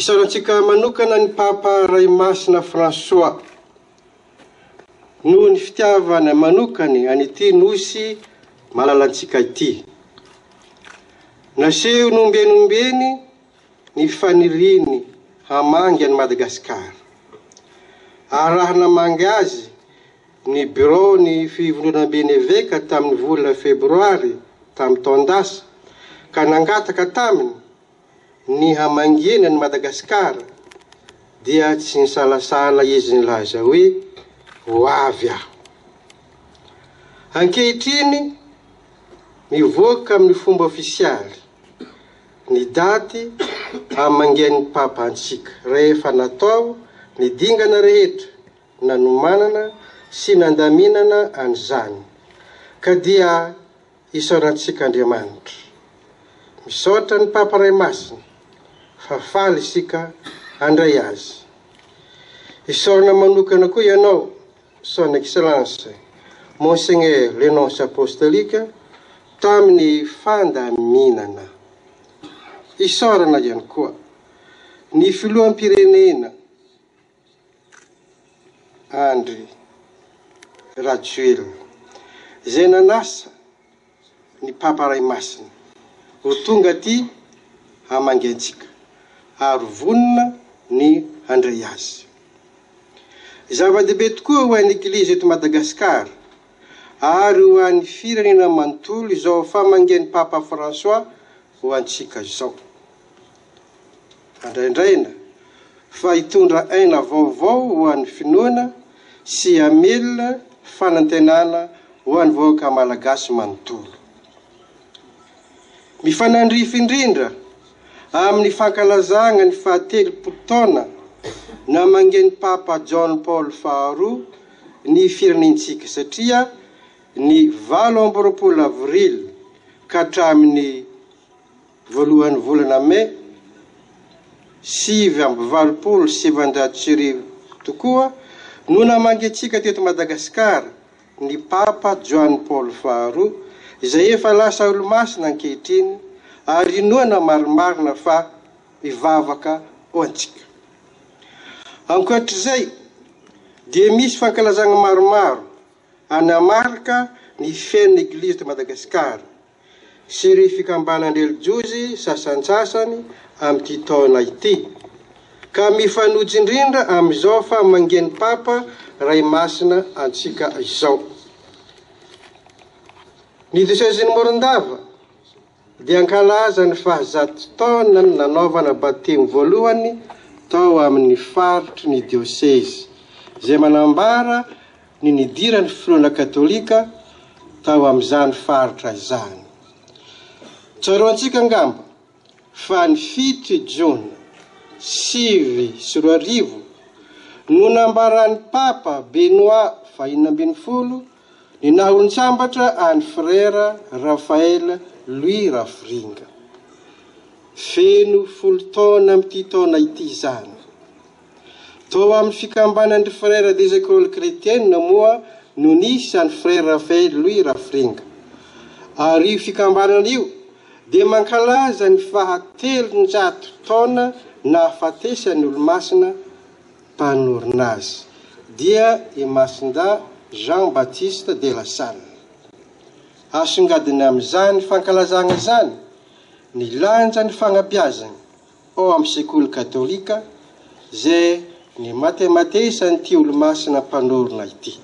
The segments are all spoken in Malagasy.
Isaorantsika manokana ny Papa Ray Masina François noho ny fitiavana manokany an'ity Nosy malalantsika ity. Nasehony ombieny ombieny ny faniriany hamangy an'i Madagasikara. Ary raha namangy azy ny biraon'ny Fivondronamben'ny Eveka tamin'ny volana febroary tamin'ny taon-dasa ka nangataka taminy ny hamangiana an'i Madagasikara dia tsy nisalasala izy nilaza hoe ho avy aho. Ankehitriny, mivoaka amin'ny fomba ofisialy ny daty hamangian'ny Papa antsika rehefa natao ny dingana rehetra nanomanana sy nandaminana an'izany ka dia isaorantsika Andriamanitra. Misaotra ny Papa Ray Masina fa faly isika handray azy. Isaorana manokana koa ianao Son Excellence Monseigneur le Nonce Apostolique tamin'ny fandaminana. Isaorana ihany koa ny Filoham-pirenena Andry Rajoelina izay nanasa ny Papa Ray Masina ho tonga aty hamangy antsika ary vonona ny handray azy. Zava-dehibe tokoa ho an'ny Eglizy eto Madagasikara ary ho an'ny firenena manontolo izao famangian'ny Papa François ho antsika izao. Andraindraina fa hitondra aina vaovao ho an'ny finoana sy hamelona fanantenana ho an'ny vahoaka malagasy manontolo. Mifanandrify indrindra amin'ny fankalazana ny fahatelopolo taona namangian'ny Papa John Paul faharoa ny firenentsika satria ny 28 avril ka hatramin'ny voalohan'ny volana mey 1989 tokoa no namangy antsika teto Madagasikara ny Papa Joany Paoly faharoa izay efa lasa olomasina ankehitriny ary inoana marimarina fa mivavaka ho antsika. Ankoatr'izay dia misy fankalazana maromaro hanamarika ny fiainan'ny Eglizy eto Madagasikara sy ireo fikambanan-drelijiozy sasantsasany amin'ity taona ity, ka mifanojo indrindra amin'izao famangian'ny Papa Ray Masina antsika izao. Ny diosezin'i Morondava dia hankalaza ny fahazato taonany nanaovana batemy voalohany tao amin'ny faritry ny diosezy, izay manambara ny nidiran'ny finoana katolika tao amin'izany faritra izany. Tsaroantsika angamba fa ny 7 jona 2009 no nambaran'ny Papa Benoît XVI ny naha olon-tsambatra an'i Frère Raphaël Louis Rafiringa. Feno 10 taona amin'ity taona ity izany. Tao amin'ny fikambanan'ny Frères des Écoles Chrétiennes moa no nisy an'i Frère Raphaël Louis Rafiringa. Ary io fikambanana io dia mankalaza ny faha 300 taona nahafatesan'ny olomasina mpanorina azy, dia i Masindahy Jean Baptiste de la Salle. Asongadina amin'izany fankalazana izany ny lanjan'ny fagnabiazana ao amin'ny sekoly katolika izay nimatematesan'ity olomasina mpanorina ity.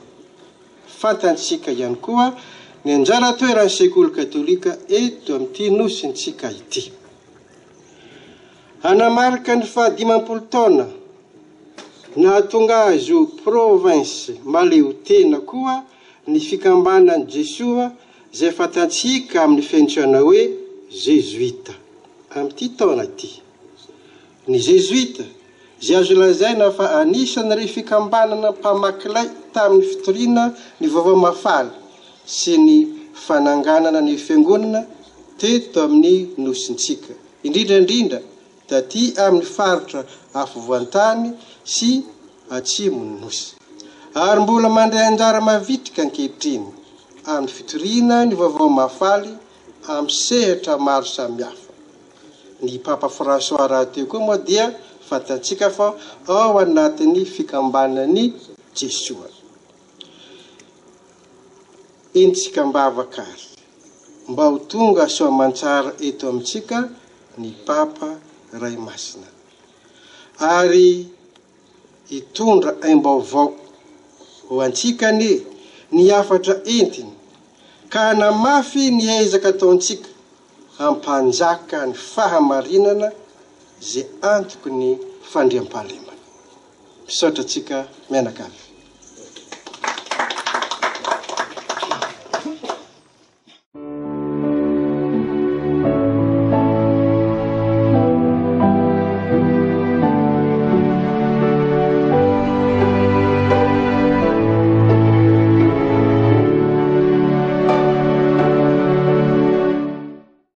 Fantantsika ihany koa ny anjara toeran'ny sekoly katolika eto amin'ity nosintsika ity. Hanamarika ny faha 50 taona nahatonga azy ho province mahaleotena koa ny fikambanan'i Jesoa izay fantantsika amin'ny fiantsoana hoe Zezoita. Amin'ity taona ity, ny Zezoita, izay azo lazaina fa anisan'ireo fikambanana mpamaky lay tamin'ny fitoriana ny Vaovao Mahafaly sy ny fananganana ny fiangonana teto amin'ny nosintsika, indrindra indrindra taty amin'ny faritra afovoan-tany sy atsimon'ny nosy, ary mbola mandray anjara mavitrika ankehitriny amin'ny fitoriana ny Vaovao Mahafaly amin'ny sehatra maro samihafa. Ny Papa François rahateo koa moa dia Fantatsika fa ao anatin'ny fikambanan'i Jesoa. Entintsika am-bavaka ary mba ho tonga soa aman-tsara eto amintsika ny Papa Ray Masina. Ary hitondra aim-baovao ho antsika anie ny hafatra entiny ka hanamafy ny ezaka ataontsika hampanjaka ny fahamarinana izay antoky ny fandriampahalemana. Misaotra antsika mianakavy.